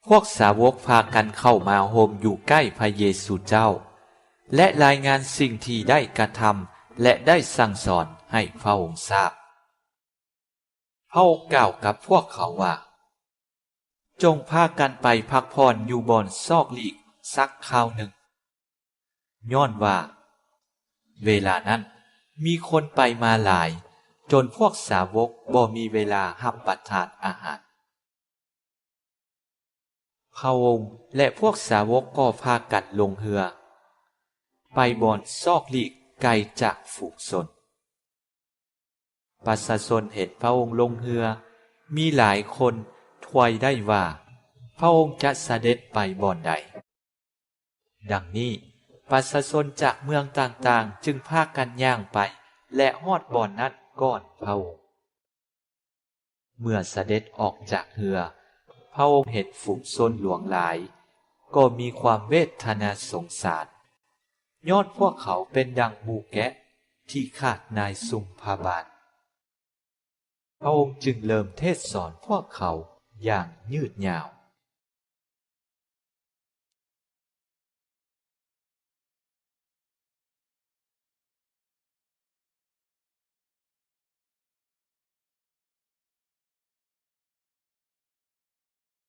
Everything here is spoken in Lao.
ພວກສາວົກພາກັນເຂົ້າມາໂຮມຢູ່ໃກ້ພະເຢຊູເຈົ້າ ແລະ ລາຍງານສິ່ງທີ່ໄດ້ກະທຳ ແລະ ໄດ້ສັ່ງສອນໃຫ້ພະອົງຊາບ. ພະອົງກ່າວກັບພວກເຂົາວ່າ, ຈົ່ງພາກັນໄປພັກຜ່ອນຢູ່ບ່ອນຊອກຫຼີກສັກຄາວໜຶ່ງ, ຍ້ອນວ່າເວລານັ້ນມີຄົນໄປມາຫຼາຍ, ຈົນພວກສາວົກບໍ່ມີເວລາຮັບປະທານອາຫານ. ພະອົງ ແລະ ພວກສາວົກກໍພາກັນລົງເຮືອ ໄປບ່ອນຊອກຫຼີກໄກຈາກຝູງຊົນ. ປະຊາຊົນເຫັນພະອົງລົງເຮືອ, ມີຫຼາຍຄົນທວາຍໄດ້ວ່າພະອົງຈະສະເດັດໄປບ່ອນໃດ. ດັ່ງນີ້, ປະຊາຊົນຈາກເມືອງຕ່າງໆຈຶ່ງພາກັນຍ່າງໄປ ແລະ ຮອດບ່ອນນັ້ນກ່ອນພະອົງ. ເມື່ອສະເດັດອອກຈາກເຮືອ, ພະອົງເຫັນຝູງຊົນຫຼວງຫຼາຍ, ກໍມີຄວາມເວທະນາສົງສານ, ຍ້ອນພວກເຂົາເປັນດັ່ງໝູແກະທີ່ຂາດນາຍຊຸມພະບານ. ພະອົງຈຶ່ງເລີ່ມເທດສອນພວກເຂົາຢ່າງຍືດຍາວ.